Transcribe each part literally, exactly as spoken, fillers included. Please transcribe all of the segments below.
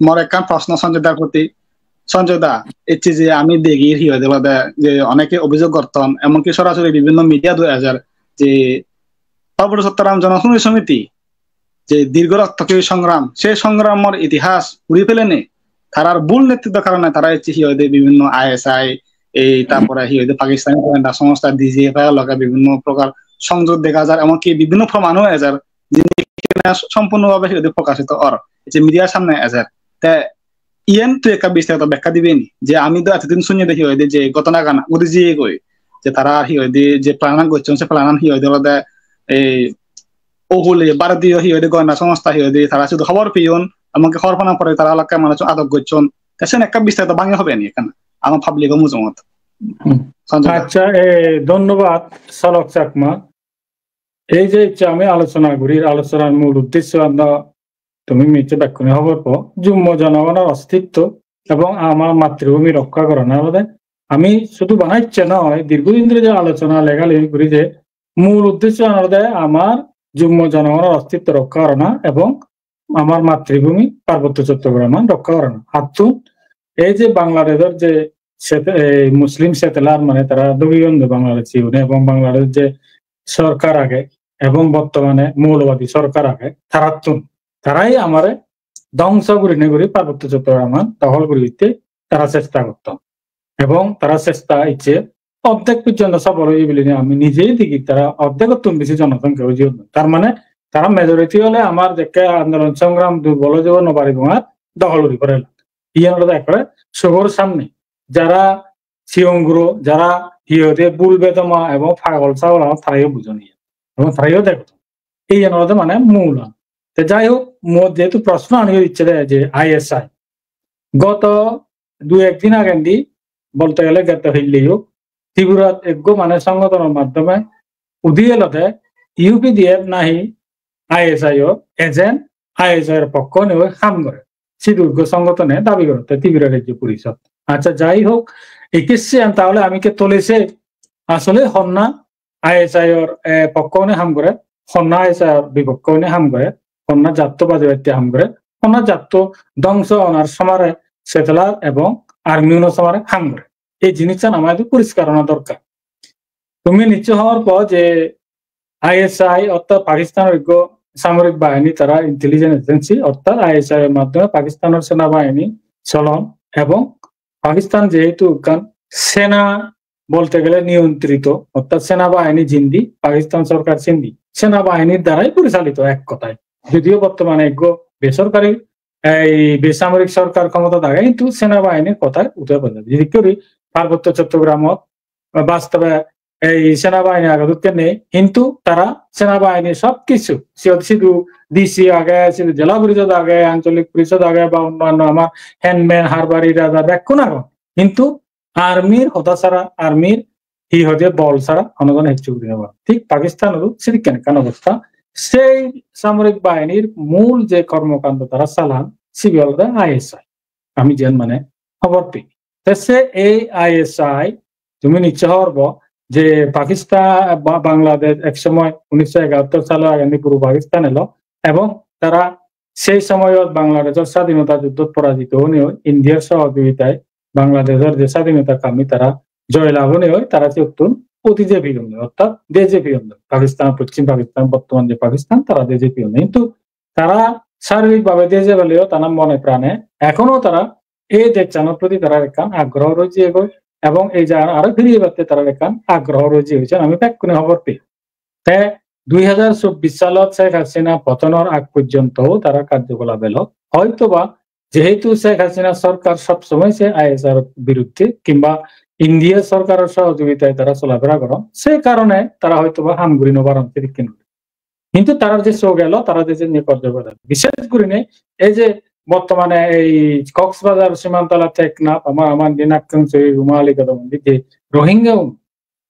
mor ekkan proshno Sanjoy dar proti. Sanjoy da, ecche je ami degi hi hoide olode je oneke obhijog gotton, emonki sorasori bibhinno media do ejer je Parbotto Chottogram Jonosonghoti Somiti je dirgho roktokkoyi songram, se songramor itihas puri pelene tarar bhul netrittor karone tara ecche hi hoide bibhinno I S I, ei tarpore hi hoide Pakistani goyenda songstha D G F I loge bibhinno prokar songjog dega jar, emonki bibhinno promano ejer, jini kine sompurno bhabe hi hoide prokashito or, ecche media samne ejer. Te iyen tui ekka bistarito bekkha dibe ni, je ami do etodin sunye de hi hoide je ghotonagan udi jiyegoi, je tara hi hoide je plan-an gocchon, se plan-an hi hoide olode ei ohule Bharatiyo hi hoide goyenda songstha hi hoide tara sudu hobor peyon, emonki hobor pana pore tara olakke manuj adok gocchon. Te sen ekka bistarito bhangi hobe ni ekkan ama public-o mujungot. Hmm. Sanjoy da. Accha, e, dhonnobad Salok Chakma. Ei je icche ami alochona gurir, alochonar mul uddesho anda tumi nichchoi bekkune hobor po, jummo jonogonor ostitto ebong amar matribhumi rokka gorana olode ami sudu bana icche noi, dirghodin dhori je alochona legali guri je mul uddesho olode amar jummo jonogonor ostitto rokka gorana ebong amar matribhumi Parbotto Chottogram rokka gorana. Hattun ei je Bangladeshor je set-, ei Muslim settler mane tara dhugiyon de Bangladesh iune ebong Bangladesh je sorkar age ebong bottomane moulobadi sorkar age tarattun. Tarai amare dhongso gurine guri Parbotto Chottogram dohol guribatte tara chesta gotton. Ebong tara chesta icche ordek porjonto sopol oye bili ami nije degi tara ordekottun besi jonosongkha oye jiyondoi. Tar mane tara majority ole amar jekke andolon songram durbol oye jebo no paribo ar dohol guri pare. Iyan olode ekkore sogor samne jara sigon guro, jara hi hoide bul bedoma ebong pagol sagol agon tarayo bujon iyan. Ebong tarayo degon. Iyan olode mane mul an. Te jai hok, mo jehetu proshno ani icche de je I S I. Goto dui ek din agendi bolte gele geto hilleyo Tripurat ekko mane songotonor maddhome udi elode U P D F nahi I S I o agent, I S I or pokko onei ham gore. Sidu ekko songotone dabi gore, te Tripura Rajyo Porishod. Accha, jai hok, ei case an tahole ami ke tolese asole honna I S I or, eh, pokko onei ham gore, honna I S I or bipokko onei ham gore, honna jatto baje batte ham gore, honna jatto dhongso onar somare settler ebong army uno somare ham gore. Ei jinissan amar idu poriskar ona dorkar. Tumi nichchoi hobor po je I S I orthat Pakistanor ekko samorik bahini, tara intelligence agency orthat I S I or maddhome Pakistanor sena bahini cholon ebong Pakistan jehetu ekkan sena bolte gele niyontrito, orthat sena bahini jindi, Pakistan sorkar sindi, sena bahinir darai porichalito ek kotai. Jodio bortomane ekko besorkari, ei besamorik sorkar khomotat age, hintu sena bahinir kotai ude boje. Jedikke guri Parbotto Chottogramot bastobe ei sena bahini age dokke nei, hintu tara sena bahini sob kichu, siyot sidu D C age, sidu jela porishod age, ancholik porishod age, ba onnanno amar henmen, harbari, raja bekkun agon. Hintu army-r hoda sara, army-r hi hoide bol sara hono jone hissu guri no pare. Thik Pakistan-odo sedokken ekkan obostha. Sei samorik bahinir mul je kormokando tara salan, sibe olode I S I. Ami jiyan mane hobor pei. Te se ei I S I, tumi nichchoi hobor po je Pakistan, ba-, Bangladesh ek somoy unnisso egahattor salo agendi puro Pakistan elo, ebong tara sei somoyot Bangladeshor sadinota juddhot porajito onei, Indiar sohojogitai Bangladeshor je sadinota kami tara joy lab onei, tara siyottun udi jei peyonde, orthat dei jei peyonde. Pakistan, Poschim Pakistan, bortoman je Pakistan, tara dei jei peyonde. Hintu tara saririk bhabe dei jei peleyo tara mone prane ekhono tara ei dejchanor proti tarar ekkan agroho roi jiyegoi, ebong ei jagan aro firi ebatte tarar ekkan agroho roi jiyegoi, siyan ami bekkune hobor pei. Te dui hajar chobbish salot Sheikh Hasina potonor ag porjonto tara karjokolap elo. Hoytoba jehetu Sheikh Hasina sorkar sob somoy se I S I-r biruddhe kimba India sorkaror sohojogitai tara solafera goron, se karone tara hoytoba ham guri no paron sedokken. Hintu tarar je sog elo, tara je je niye korjo gorer. Bishesh gurine ei je bortomane ei Coxbazar, Simantala, Teknaf, ama, ama Dinakkang, Soi, Rumali, Godabondi je Rohingya un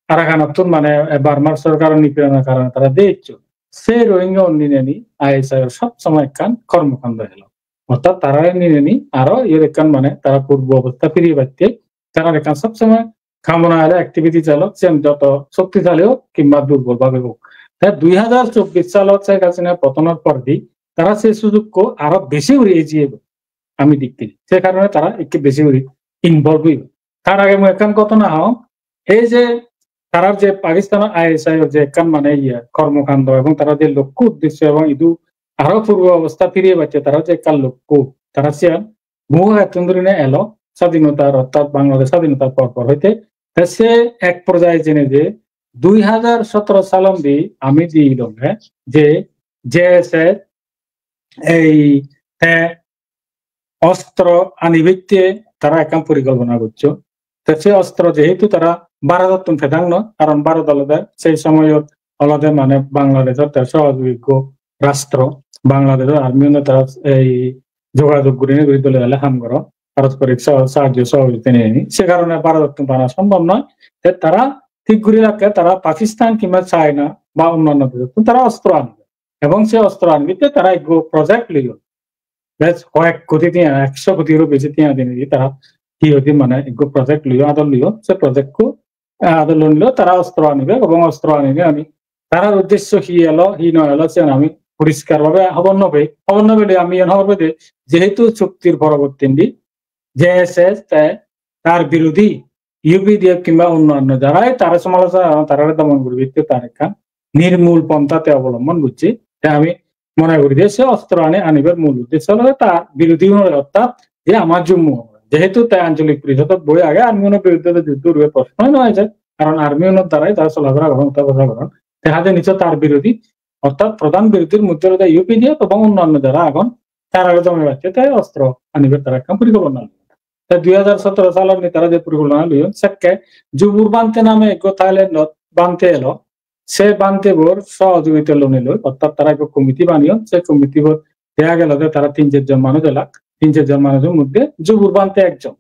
Arakan-ottun mane, eh, Burmar sorkaro nipironor karone tara dei ecchon. Se Rohingya un nineni I S I-r sob somoy ekkan kormokando elo. Orthat tarare nineni aro iyot ekkan mane tara purbo obostha firi ebatte tarar ekkan sob somoy kamona elo, activity chalok, siyan joto shoktisali hok kimba durbol bhabe hok. Te dui hajar chobbish salot Sheikh Hasina potonor poredi tara se sujukko aro besi guri ejiyegoi. ami dekkei. Se karone tara ekku besi guri involve oiye. Tar age mui ekkan ghotona hong, ei je tarar je Pakistan-o I S I-r je ekkan mane iye kormokando ebong tarar je lokko uddesho ebong idu aro purbo obostha firiye bacche tarar je ekkan lokko, tara siyan bohu agottun dhurine elo, sadhinotar, orthat Bangladesh sadhinotar por por hoite. Te se ek porjaye jeinei je dui hajar sotoro salondi ami diyei longe je J S S ei te ostro anibatte tara ekkan porikolpona gocchon. Te se ostro jehetu tara Bharotottun pedang noi, karon Bharot olode sei somoyot olode mane Bangladeshor te sohojogiggo rastro, Bangladeshor army-uno tara ei jogajog gurinei guri dole dale ham goron, parasporik soh-, sahajjo sohojogita nei. Se karone Bharotottun pana sombhob noi. Te tara thik guri rakke tara Pakistan kimba China ba onnanno dejottun tara ostro anbe. Ebong se ostro anibatte tara ekko project loyon. Bes hoyek koti tenga, ekso kotiro besi tenga dinei tara hi hoide mane ekko project loyon, ador loyon. Se project-ko, eh, ador loyon, tara ostro anibe ebong ostro aninei ani tarar uddesho hi elo, hi no elo, siyan ami poriskar bhabe hobor no pei. Hobor no pele ami iyan hobor pei de, jehetu chuktir porobortindi J S S te tar birodhi U P D F kimba onnanno jarai tara somalochona goron, tarare domon guribatte tar ekkan nirmul pontha te obolombon gocche. Te ami mone guri de se ostro ani anibar mul uddesho olode tar birodhi unore, orthat je ama Jummo, jehetu te ancholik porisodot boi age, army-uno biruddhe to juddho guribar proshnoi no eje, karon army-unor darai tara solafera goron, utha bosa goron. Te hade nichoi tar birodhi, orthat prodhan birodhir moddhe olode U P D F ebong onnanno jara agon, tarare domebatte te ostro anibar tara ekkan porikolpona. Te dui hajar sotoro salot ni tara je porikolpona loyon, sekke Jubur Bhante name ekko Thailand-ot Bhante elo, se Bhante bor sohojogita lonei loi, orthat tara ekko committee baneyon, se committee bot dega gelo de tara tin ser jon manuj elak, tin ser jon manujor moddhe Jubur Bhante ekjon.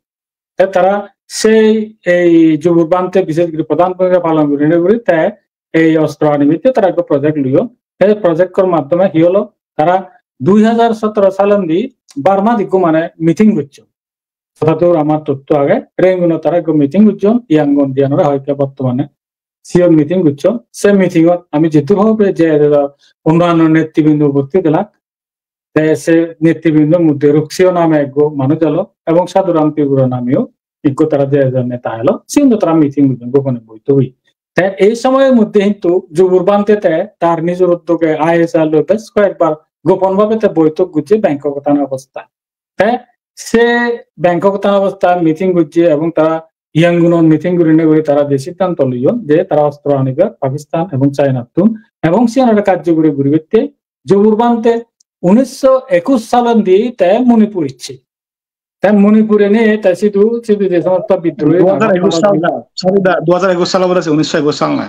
Te tara sei ei Jubur Bhante bishesh guri prodhan bhumika palon gurinei guri te ei ostro anibatte tara ekko project loyon. Ei project-or maddhome hi olo, tara dui hajar sotoro salondi Burma-t ekko mane meeting gocchon. Jotodur amar totto age, Rangoon-ot tara ekko meeting gocchon, Yangon diyanore hoyto bortomane. Siyot meeting gocchon. Se meeting-ot ami jedu hobe je, je onnanno netribindu uposthit elak. Te se netribindor moddhe Ruksio name ekko manuj elo ebong Sadhuram Tripura nameyo ekko tara je ejon neta elo. Sigun do tara meeting gocchon, gopone boitok oye. Te ei somoyor moddhe hintu Jubur Bhante te tar nijor uddoge I S I loi bes koyekbar gopon bhabe te boitok gocche Bangkok-ot thana obostha. Te se Bangkok-ot thana obostha meeting gocche ebong tara Yangon-ot meeting gurinei guri tara je siddhanto loyon je tara ostro anibe Pakistan ebong China-ttun, ebong siyanore karjokori guribatte Jubur Bhante unisho ekush salondi te Manipur ecche. Te Manipur enei te sidu, sidu je somosto bidrohi dui hajar ekush sal na, sorry da, dui hajar ekush sal bole, unisho ekush sal na.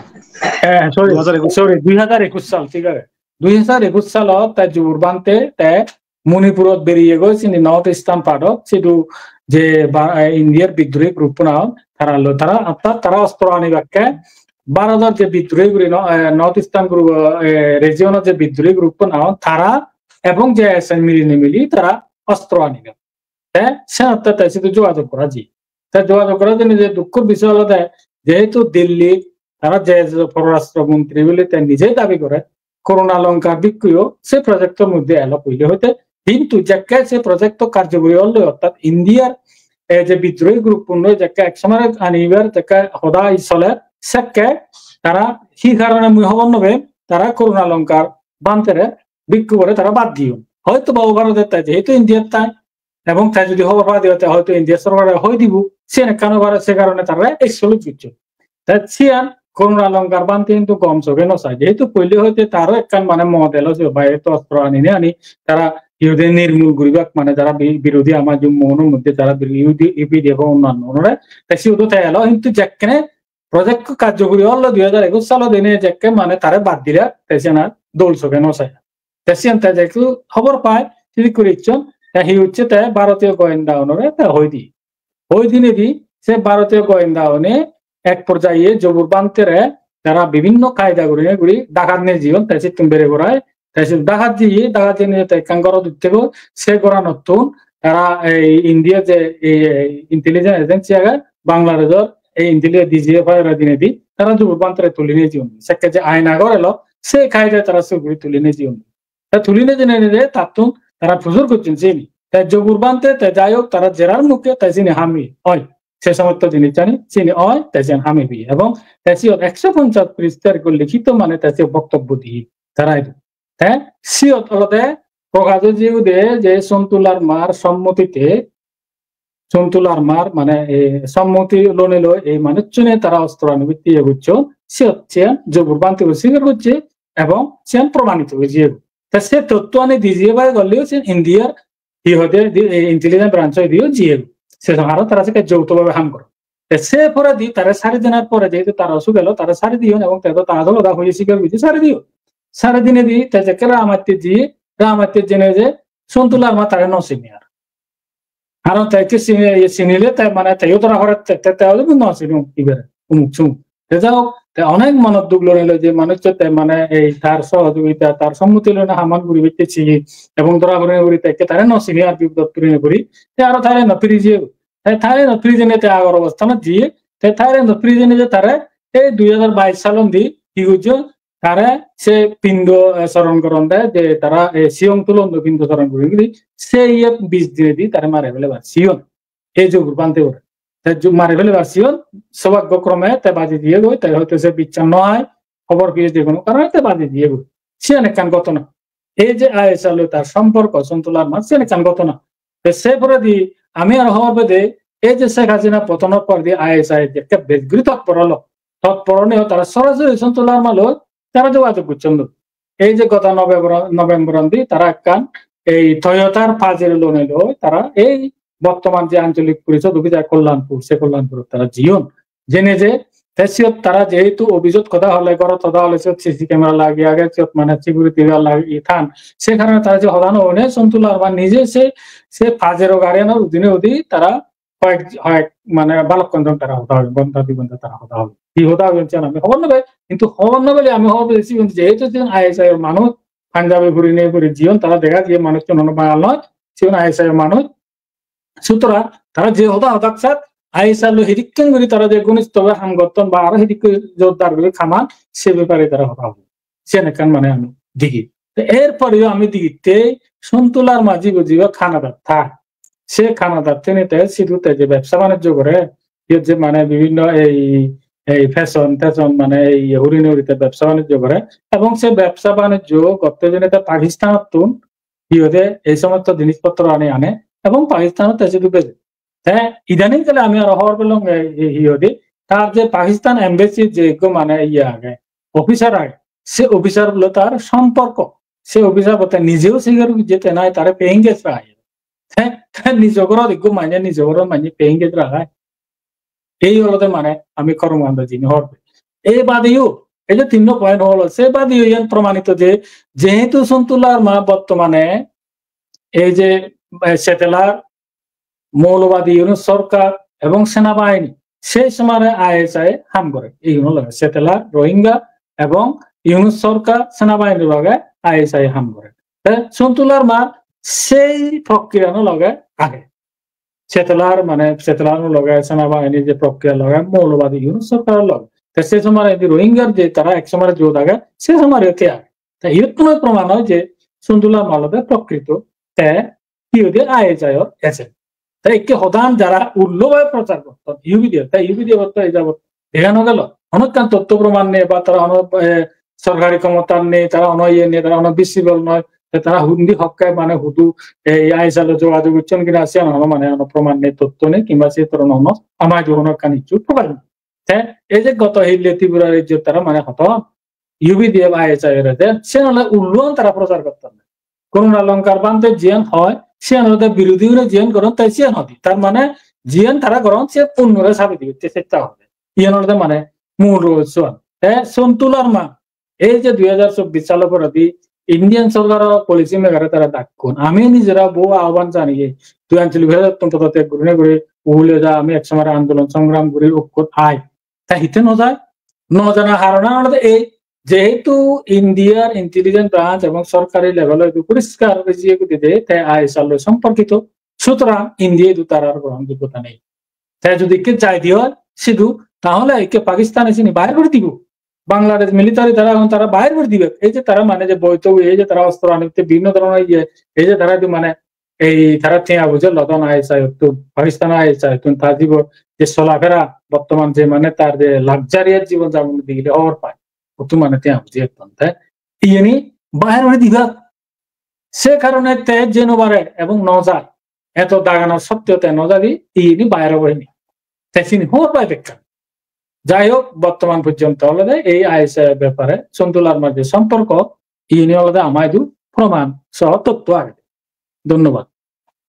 Eh, sorry, dui hajar ekush. Sorry, dui hajar ekush sal, thik age. Dui hajar ekush salot te Jubur Bhante te Manipurot beriyegoi, sindi North Eastern part-ot, sidu je ba-, eh, Indiar bidrohi group-un agon, tara loi, tara, orthat tara ostro anibakke, Bharotor je bidrohi group, no, eh, North Eastern group, eh, region-or je bidrohi group-un agon, tara ebong J S S milinei mili tara ostro anibakke. Te senotte te sidu jogajog gora jiye. Te jogajog gora jeinei je dukkor bisoy olode, jehetu Delhi tara je, je pororastro montri bile te nije dabi gore, Karuna Lankar bhikkuyo se project-or moddhe elo poile hoite, hintu jekke se project-to karjokori olo, orthat Indiar ei je bidrohi group-un loi jekke action-ot anibar jekke hoda soler, sekke tara hi karone mui hobor no pem, tara Karuna Lankar Bhantere, bhikku bore tara bad diyon. Hoyto ba o Bharotot thai, jehetu Indiat thai, ebong te jodi hobor padi oi, te hoyto India sorkare hoi dibo, siyen ekkan hobor, se karone tara exclude gocchon. Te siyan Karuna Lankar Bhante hintu gom soge no sai, jehetu poile hoite taro ekkan mane model oi je baire to ostro ani ne ani tara iyot nirmul guribak, mane jara bi-, birodhi ama Jummo-unor moddhe jara birodhi U P D F onnanno unore, te siyot o te elo, hintu jekkene project-to karjokori olo dui hajar ekush salot, ene jekke mane tare bad dile, te siyan ar dol soge no sai. Te siyan te jekke hobor pai, sidikke guri ecchon, te hi hocche, te Bharotiyo goyenda unore te hoi di. Hoi dinedi se Bharotiyo goyenda une ek porjaye Jubur Bhantere tara bibhinno kaida gurinei guri Dhakat nejeyon, te sittun bere gorai, te se Dhakat jeye, Dhakat jeinei te ekkan gorot uttego, se goranottun tara ei India je ei intelligence agency age, Bangladeshor ei intelligence D G F I-re dinedi tara Jubur Bhantere tuli nejeyon. Sekke je aina ghor elo, se kaidai tara suguri tuli nejeyon. Te tuli nejeinei tattun tara pujor gocchon siyeni. Te Jobur Bhante te jai hok tara jerar mukke te sini hami oi. Se somosto jinissani sini oi, te siyan hami biye. Ebong te siyot ekso ponchas pristar ekko likhito mane te siyot boktobbo diye tara idu. Te siyot olode prokaj oi jiyegoi de je Sontu Larmar sommotite, Sontu Larmar mane, e, sommoti lonei loi ei manuchchune tara ostro ani bitti iye gocchon, siyot siyan Jobur Bhante bo sigar gocche ebong siyan promanito oi jiyegoi. Te se totto ani di jiye bai golleyo siyan Indiar hi hoide di, ei intelligence branch oi diyo jiyegoi. Se aro tara sekke jouto bhabe ham goron. Te se poredi tare sari denar pore jehetu tara osuk elo, tare sari diyon ebong te do ta adol oda hoye sigar gocche sari diyon. Sari dinedi te jekke Ramatte jiye, Ramatte jene je Sontu Larma tare no sini ar. Aro te ikke sini, sinile te mane teyo dora hore te, te, te ode no sinu ibere, umuk sumuk. Te jao, te onek monot duk lorilo je manuccho te mane ei tar sohojogita, tar sommoti loi na haman guri bette siye, ebong dora hore guri te ikke tare no sini ar bipodot puri no puri, te aro tare no piri jiye. Te Thailand prison-e te agor obosthanot jiye, te Thailand prison-e je tare ei dui hajar bais salondi hi gojjon, tare se pindo, eh, soron goron de, je tara, eh, siyong tulon do pindo soron guri guri, se iye bis dinedi tare mare felebar siyon. Ei Jobur Bhante ore. Te ju-, mare felebar siyon, sobhagyo krome te baji diye goi, te hoyto se bichchar no ai, hobor piye je hono karone te baji diye goi. Siyan ekkan ghotona. Ei je I S I loi tar somporko Sontu Larmar, siyan ekkan ghotona. Te se poredi ami aro hobor pede, ei je Sheikh Hasina potonor poredi I S I jekke bej guri totpor olo. Totpor onei tara sorasori Sontu Larma loi tara jogajog gocchon do. Ei je goto November, November ondi tara ekkan ei Toyota-r Pajero lonei loi tara ei bottoman je Ancholik Porisod office age Kalyanpur, se Kalyanpurot tara jiyon. Jene je, te siyot tara jehetu office-ot hoda hole, gorot hoda hole, siyot C C camera lageye age, siyot mane security guard lageye than. Se karone tara je hoda no hone, Sontu Larma nije se, se Pajero gariyanot udine udi tara hoyek, hoyek mane balukkun jon tara hoda hoye, ghonta di ghonta tara hoda hoye. Hi hoda hoyon siyan ami hobor no pai, hintu hobor no pele ami hobor peyesi, hintu jehetu sigun I S I-r manuj, Punjabi puri ne puri jiyon, tara dega jiye manuchchun hono Bangal noi, sigun I S I-r manuj, Sutorang tara je hoda hodak sat, I S I loi hidikken guri tara je ghonistho bhabe ham gotton ba aro hidikke jordar guri haman, se bepare tara hoda hobo. Siyan ekkan mane ami degi. Te er poreyo ami degi te Sontu Larma jibe jibe Canada-t thai. Se Canada-t thene te sidu te je bebsa banijjo gore, iyot je mane bibhinno ei, ei fashion, fashion mane ei iye gurinei guri te bebsa banijjo gore. Ebong se bebsa banijjo gotte jene te Pakistanottun hi hoide ei somosto jinispotroani ane ebong Pakistanot te sidu beje. Te idaning kale ami aro hobor pelonge, e, hi hoide, tar je Pakistan embassy je ekko mane iye age, officer age, se officer loi tar somporko, se officer bo te nijeyo sigar gojje te nahi tare paying guest raga. Te, te nijo ghorot ekko mane, nijo ghorot mane paying guest raga. Ei olode mane ami kormokando jini hobor pei. Ei badeyo, ei je tinno point holo, se badeyo iyan promanito je, jehetu Sontu Larma bottomane ei je, eh, settler, moulobadi Yunus sorkar ebong senabahini, sei somare I S I ham gore. Ei Yunus loge settler, Rohingya ebong Yunus sorkar senabahinir loge I S I ham gore. Te Sontu Larma sei prokriyan loge age. Settler mane settler loge, senabahini je prokriya loge, moulobadi Yunus sorkar loge. Te se somare je Rohingyar je tara ek somare jot age, se somare te age. Te iyottun proman oi je Sontu Larma olode prokrito te hi hoide I S I-r agent. Te ikke hodan jara ullo bhabe prochar gotton, U P D F, te U P D F-ot to ei jabot dega no gelo. Hono ekkan totto proman nei ba tara hono, eh, sorkari khomotar nei, tara hono iye nei, tara hono visible noi. Te tara hundi hokke mane hudu ei I S I loi jogajog gocchon kina siyan hono mane hono proman nei, totto nei, kimba se dhoronor hono ama idu hono ekkan hissu proman nei. Te ei je goto hille Tripura rejjot tara mane hoto U P D F I S I ore de, siyan ole ulluan tara prochar gotton. Karuna Lankar Bhante jiyan hoi, siyan olode birodhi gune jiyan goron, tai siyan hodi. Tar mane jiyan tara goron, siyan unnore sabi dibatte chesta gore. Iyan olode mane mul rohosyo an. Te Sontu Larma, ei je dui hajar chobbish salo poredi Indian sorkaro policy maker-e tara dakkon. Ami nijera bohut ahban janiye, tui Anchalik Porisodottun podotyag gurine guri uhule ja, ami ek somare andolon songram guri okkot ai. Ta hitte no jai? No jana haronan olode ei, jehetu Indiar intelligence branch ebong sorkari level-o idu poriskar oi jiye guri de, te I S I loi somporkito. Sutorang India idu tarar grohonjoggota nei. Te jodi ikke jai de oi, sidu, tahole ikke Pakistan-e sini bahir guri dibo. Bangladesh military tara ekhon tara bahir guri dibe. Ei je tara mane je boito, ei je tara ostro ani te bibhinno dhoronor iye, ei je tara idu mane ei tara tenga poije lodon I S I ottun, Pakistan I S I ottun, ta jibo je solafera, bottoman je mane tar je luxurious jibon jabon digile hobor pai, ottun mane tenga poije etton. Te iyeni baher hoi diba. Se karone te jei no pare ebong no jai. Eto dagana sotteo te no jai, iyeni baher obo hini. Te sini hobor pai bekkan. Jai hok, bottoman porjonto olode ei I S I bepare Sontu Larmar je somporko, iyeni olode ama idu proman soho totto agede. Dhonnobad.